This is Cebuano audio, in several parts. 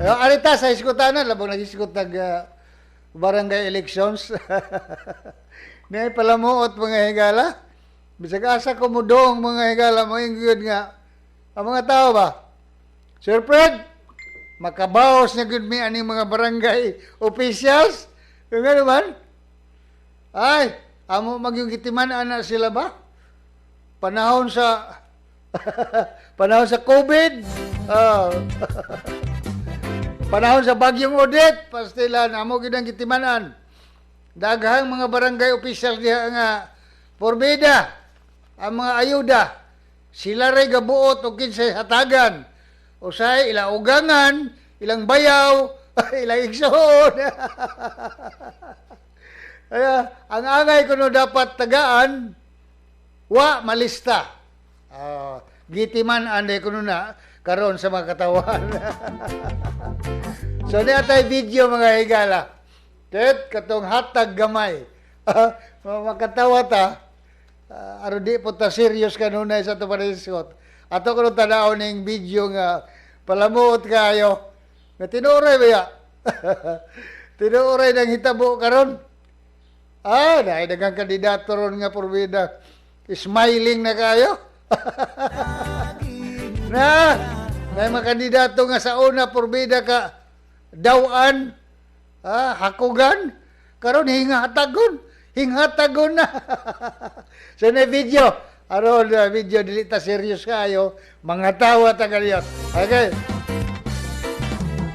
Arita sa iskutanan, labong nag-iskut nag barangay elections. Nay palamuot, mga higala. Bisag asa ko mudong, mga higala, mo gyud nga ang mga tao ba? Sir Fred, makabaos na gyud mi aning mga barangay officials. Yung nga naman. Ay, amo magyung gitiman ana sila ba? Panahon sa COVID. Oh. Panahon sa Bagyong Odette, pastilan amo gyud ang gitimanan. Daghang mga barangay official diha nga porbida ang mga ayuda. Sila ray gabuot og kinsay hatagan. Usay ilang ugangan, ilang bayaw, ilang igsoon. Kaya ang angay kuno dapat tagaan wa malista. Gitiman anday kuno na karon sa mga katawan. So niya tay video, mga higala. Ket katong hatag gamay. Makatawa ta. Aron di po ta serious kanunay sa ato panisgot. Ato kuno tanaw ning video nga palamuot kayo. Nga tinuoray ba ya? Tinuoray nang hitabo karon. Dahil daghang kandidato ron nga porbida. Smiling na kayo. Na, may mga kandidato nga sa una porbida ka dawan, hakugan, karon hingatagon, hingatagon na. So na video, aron video dili ta serious kayo, mga tawa ta kaniyot. Okay.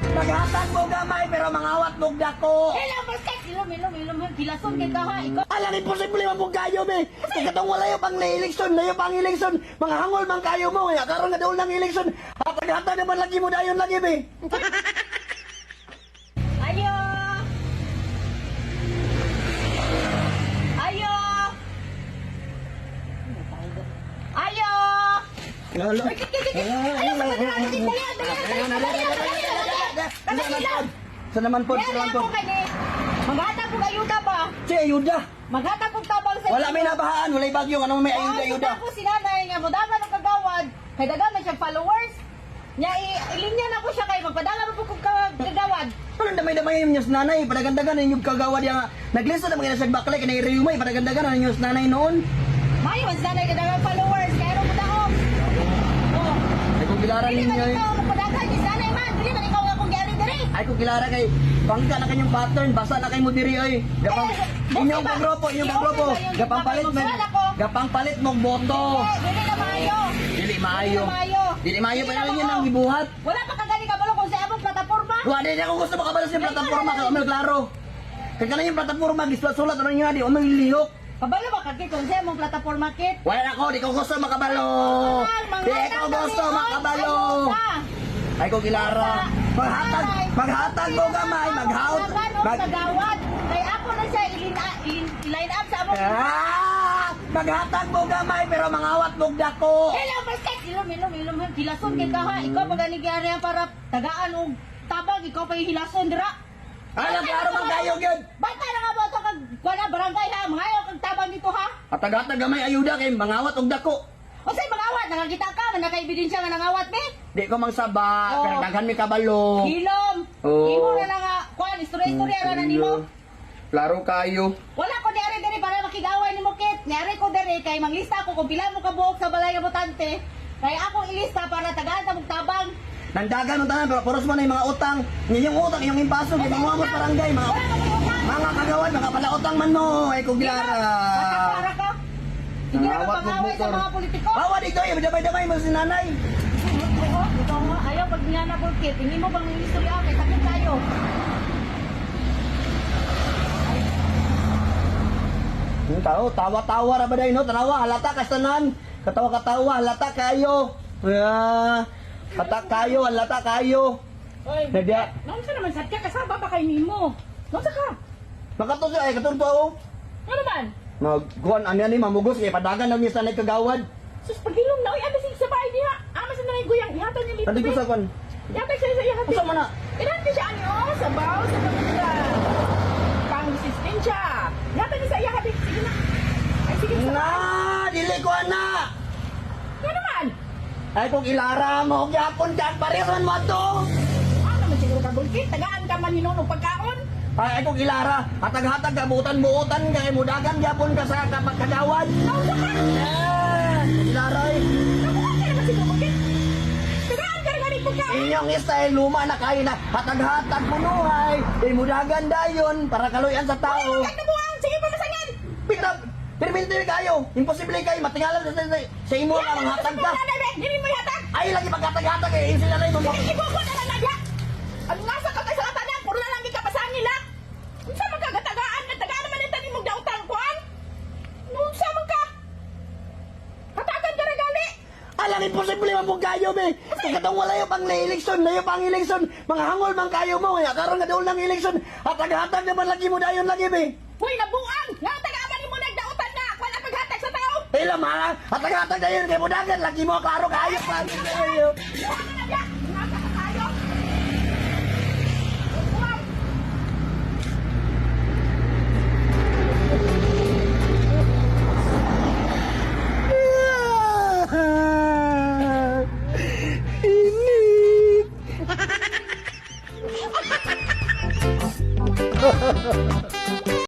Maghatag mo gamay pero mangawat mo dako. Hello, basta ilom, ilom, ilom, hilason kay ka ha. Ikaw Alang imposible man pong kayo be. Kay katong wala yung pang election, layo pang election, mga hangol man kayo mo kaya karon nga daol ng election. Hatag-hatag naman lagi mo dayon lagi be. Ayo. Ayo. Ayo. Lolo. Ay, kik, kik, kik. Ayo, sa mga dali, dali, dali, dali, dali, dali. Sa naman po, sa Yan naman ako po. kay ni. Maghatag kog ayuda ba? Si ayuda. Maghatag kog tabang sa Wala may nabahaan, walay bagyo, ano may ayuda ayuda. Ako si nanay nga modagan og kagawad, kay dagan man siyang followers. Nya ilinya na ko siya kay magpadala mo po kog kagawad. Ano damay-damay yung news nanay, padagandagan inyong kagawad yang naglista na mga nasag baklay kanay riyumay, padagandagan ang news nanay noon. Mayo man si nanay kay dagang followers kay aron mo daog. Oh. Ay kung kilala Dili man ninyo eh. ikaw magpadagan ni nanay man, dili man ikaw nga akong giari diri. Ay kung kilala kay bangka na kanyang pattern, basa na kay mo diri oy. Gapang Eh, inyong buti ba? kagrupo, inyong kagrupo. I-open ba yung Gapang palit mo. magsulat ako? Gapang palit mong boto. Dili na maayo. Dili maayo. Dili na maayo. Dili maayo Dili pa na lang yun mao. ang gibuhat. Wala pa kagani kabalo kung sa among plataporma. Wa di ako gusto makabalo sa plataporma kay umay klaro. Kay kanang yung plataporma gisulat-sulat ano nga di umay lihok. Kabalo ba kag kung sa among plataporma kit? Wala na ako, di ko gusto makabalo. Di ko gusto makabalo. Ay ko kilara. Maghatag, maghatag mo gamay, maghaot. Mag kagawad. Kay ako na siya i-line up sa among Ah! Maghatag mo gamay pero mangawat mo dako. Hello, basta ilom, ilom, ilom, hilason kay ka ha. Ikaw pa gani gyari para tagaan og tabang, ikaw pa yung hilason dira. Ala klaro man kayo gyud. Bata na nga ba ito kag wala barangay ha, mangayo kag tabang dito ha. Hatag-hatag gamay ayuda kay mangawat og dako. Unsay mangawat nakakita ka man naka-ebidensya nga nangawat be? Di ko magsaba, Oh. pero daghan mi kabalo. Hilom. Oo. Imo na lang nga kuan istorya-istorya ra na nimo. Klaro kayo. Wala ko diari diri para makigaway nimo kit. Niari ko diri kay manglista ko kung pila mo ka buok sa balay nga botante. Kay akong ilista para tagaan ta mong tabang. Nandagan mo tanan pero puros man na yung mga utang. Inyong utang, inyong impaso, ginawa mo sa barangay, mga Wala ka may utang. mga kagawad, mga palautang man mo. Ay kung gilara. Para ka. Hindi na Nangawat mong pangaway sa motor. mga politiko. Bawa dito, eh, damay-damay mo si nanay. Oo, ikaw nga ayaw pag nga na kit. Hindi mo bang istorya kay sakit tayo. Yung tao, tawa-tawa ra ba day no? Tanawa, halata kastanan. Katawa-katawa, halata kayo. Yeah. Halata kayo, halata kayo. Oy, Nagya. naunsa naman sad ka kasaba pa kay nimo. Naunsa ka? Makato siya ay katong ako. Ano man? Magkuan ano ni mamugos kay padagan lang niya sa kagawad. Sus pagilom na oy ano sa bahay diha. Ama sa nanay guyang ihatag niya dito. Andi ko sa kuan. Ihatag siya sa ihatag. Unsa man na? Ihatag siya ani oh, sabaw sa mga pang resistensya. Ihatag niya sa ihatag. Sige na. Ay sige sa. Na, dili ko ana. Ano man? Ay kung ilara mo, gyapon ka, pares man mo to. Ano naman siguro ka gulkit? Tagaan ka man hinunog pagkaon. Ay kung ilara, hatag-hatag ka, buutan-buutan ka, eh, mudagan gyapon ka sa kapagkadawan. Nausa ka! Eh, ilara eh. Nabuhat ka naman siguro gulkit. Tagaan ka rin pagkaon. Inyong style, luma na kayo na hatag-hatag punuhay, eh, mudagan dayon, para kaluyan sa tao. Ay, nabuang! Sige, pamasangan! Pita, perminti kayo, imposible kayo, matingalan sa imo ka, manghatag ka. Dili mo hatag! Ay, lagi pagkatag-hatag eh, sila na yung mga. Ibuko na lang nadya! Ang nasa ka kay sa tanan, puro na lang gikapasangil ha! Unsa man ka gatagaan, nagtagaan naman ang tanin mong dautang kuan? Unsa man ka? Hatagan ka na gali! Alam, imposible man pong kayo, be. Kung katong wala yung pang eleksyon, layo pang eleksyon, mga hangol man kayo mo, kaya karon nga dool ng eleksyon, hatag-hatag naman lagi mo dayon lagi, be. Hoy, nabuang! Nga tagaan mo nagdautan na! Wala paghatag sa tao! Ila, mga hatag-hatag dayon, kay mudagan, lagi mo, klaro kayo, klaro kayo. Buang ka na diya! Nasa ka kayo! Buang! Init.